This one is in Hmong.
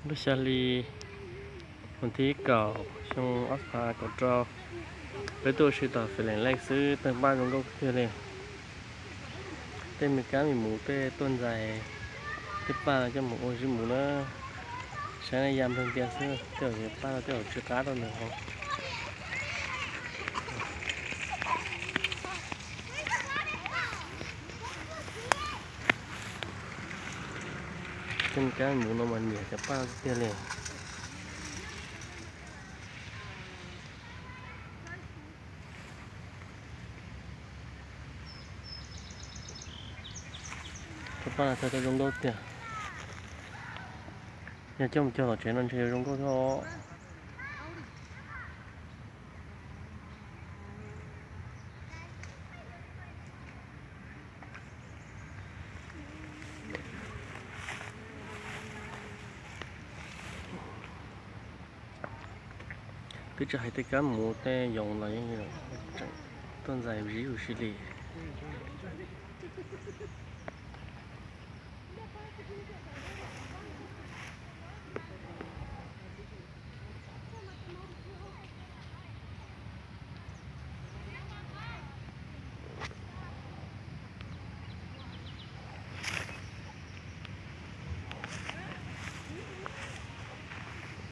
Lub xya hli, vas thib kaum, xyoo ob phav kaum rau, peb tuaj ua si tom Fish Lake xwb, tej paj zoo nkauj tiag li. Tej me kab me muv tej tuaj ntxais tej paj coj mus ua zib muv na. Saib na, ya npleeg tiag xwb, tej zaum paj tej zaum tsw qab rau nws hauv. Tej me kab me muv no mas nyiam cov paj tiag li. Cov paj no txhais tau zoo nkauj tiag. Yog coj mus cog tom tsev no ntshe yuav zoo nkauj thiab os. Twb tsis hais tej kab muv tej yoov los yeej tseem tuaj ntxais zib huv si li.